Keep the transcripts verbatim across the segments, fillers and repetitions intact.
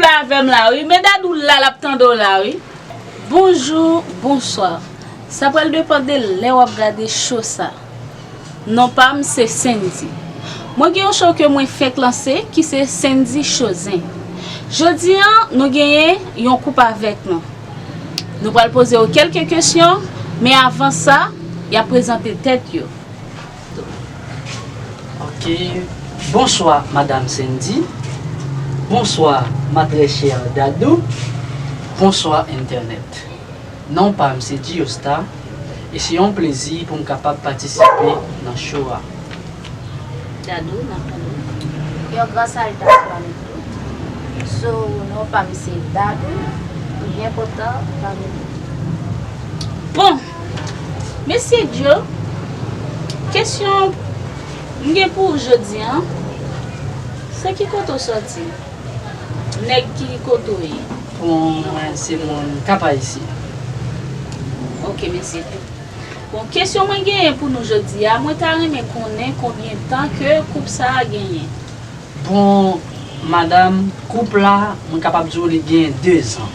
Avè m la wi, men Dadou la, l ap tande w la wi. Bonjou, bonswa. Sa pral depann de lè w ap gade cho sa. Non pa m se Sendy. Mwen gen yon cho ke mwen fèk lanse ki se Sendy Cho Zen. Jodi an, nou genyen yon koup avèk nou. Nou pral poze yo kèlke kesyon, men avan sa, y ap prezante tèt yo. Ok. Bonswa, Madam Sendy. Bonswa, ma très chère Dadou. Bonswa, entènèt. Non pa m se Diosta, e se yon plezi pou m kapab patisipe nan cho a. Dadou, n ap tande w. Yon gran salitasion avèk nou. So, non pa m se Dadou, byen kontan avèk nou. Bon, mesye Djo, kesyon m gen pou ou jodi an, se ki kote w sòti? Nèg ki kote w ye? Bon, mwen se moun Kap Ayisyen. Ok, mesye Djo. Bon, kesyon mwen genyen pou nou jodi a, mwen ta renmen konnen konbyen tan ke koup sa a genyen. Bon, madanm, koup la, mwen kapab di w li gen dezan.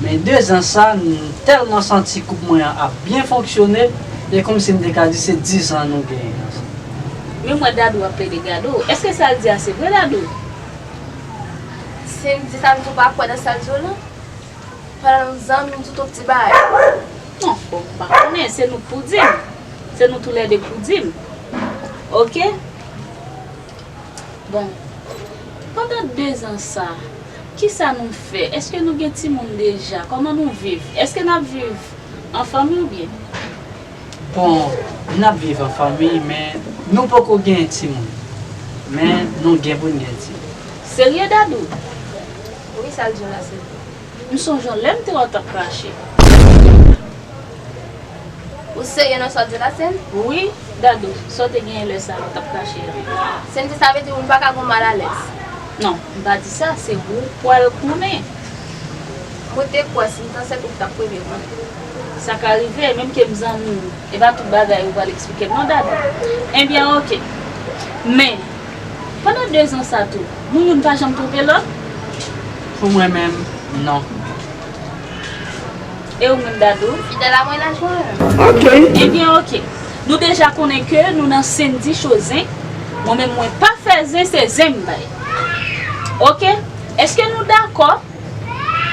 Men dezan sa, m tèlman santi koup mwen an ap byen fonksyone, e kòmsi m te ka di se dizan nou genyen ansanm. Men m wè Dadou ap plede gade w. Èske sa l di a se vre, Dadou? Si m di sa, m di w pa kwè nan sa l di w lan? Pandan m zanmi m, m di w tout ti bagay. Non, bon, m pa konnen, se nou k pou di m. Se nou toulède k pou di m. Oke? Bon, pandan dezan sa, kisa nou fè? Èske nou gen timoun deja? Kòman nou viv? Èske n ap viv an fanmi oubyen? Bon, n ap viv an fanmi, men nou poko gen timoun. Men nou gen pou n gen timoun. Serye, Dadou? Wi, sa l di w la, serye. M sonje yon lè m te wè w t ap krache. Ou serye nan sa w di la, Sendy? Wi, Dadou, sa w te genyen lè sa a w t ap krache a? Sendy, sa vle di moun pa ka gon malalèz? Non, m pa di sa, se ou pral konnen. Mwen te kwè si m t ansent ou t ap premye konnen. Sa ka rive, menm ke m zanmi w, e pa tout bagay ou pral eksplike m non, Dadou. Ebyen, oke. Men, pandan dezan sa tou, nou youn pa janm twonpe lòt? Pou mwen menm, non. E ou menm, Dadou? Fidèl a mwen nan jwenn. Ok. Ebyen, oke. Nou deja konnen ke nou nan Sendy Cho Zen. Mwen menm, mwen pa fè zen, se zen m bay. Oke? Èske nou dakò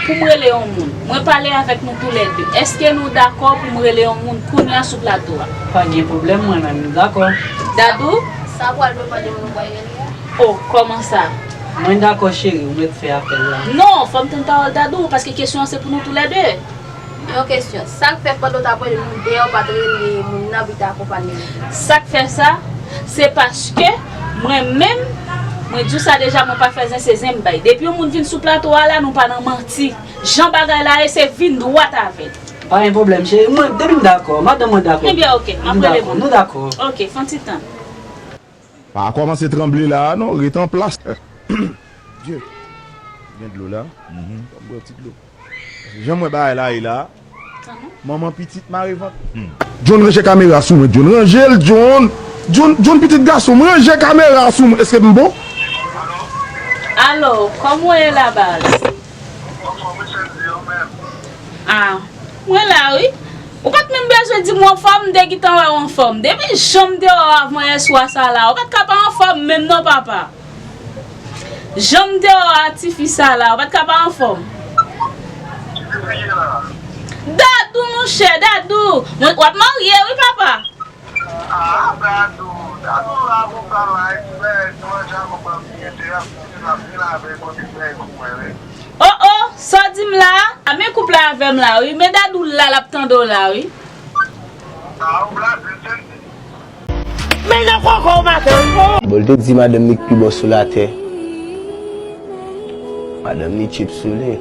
pou m rele yon moun? Mwen pale avèk nou toulède. Èske nou dakò pou m rele yon moun kounye a sou plato a? Pa gen pwoblèm, mwen menm, m dakò. Dadou? Sa pral depann de moun ou pral rele a. Oh, kòman sa? Mwen dakò, cheri, ou mèt fè apèl la. Non, fò m tann pawòl Dadou, paske kesyon an se pou nou toulède. Yon kesyon, sa k fè pandan w t ap rele moun deyò, w pa t rele moun nan pou l te akonpanye nou? Sa k fè sa, se paske mwen menm, mwen di w sa deja, mwen pa fè zen, se zen m bay. Depi yon moun vin sou plato a la, nou pa nan manti. Jan bagay la ye, se vin dwat avè l. Pa gen pwoblèm, cheri. Mwen, depi m dakò, madanm mwen dakò. Ebyen, oke, m ap rele moun. Nou dakò. Oke, fè yon ti tan. Pa kòmanse tranble la a non, ret an plas. Dye, gen dlo la? Mhm. Ban m bwè yon ti dlo. Jan m wè bagay la ye la, manman pitit mare vant. Hmm. John, ranje kamera sou mwen, John. Ranje l, John. John, John, pitit gason m, ranje kamera sou mwen. Èske m bon? Alo, kòman w ye la, baz? Ah, mwen la wi. Ou pa t menm bezwen di m w anfòm, m te gentan wè w anfòm. Depi jan m te wè w avan yèswa sa la, ou pa t ka pa anfòm menm non, papa. Jan m te wè w a tifi sa la, ou pa t ka pa anfòm. Dadou, monchè, Dadou. Mwen, w ap marye wi, papa. Ah, Dadou, Dadou la pou sa la, e ti bagay, ti manje a konprann byen, te ap, te ap vin avè kote bagay pou mwen, wi. Oh, oh, sa w di m la a? A, men koup la avè m la, wi. Men Dadou la, l ap tande w la, wi. Ah, ou blase, Sendy. Men nan koko w maten, oh! Bon, l te di madanm li k pi bòs sou latè. Madanm li tchip sou li.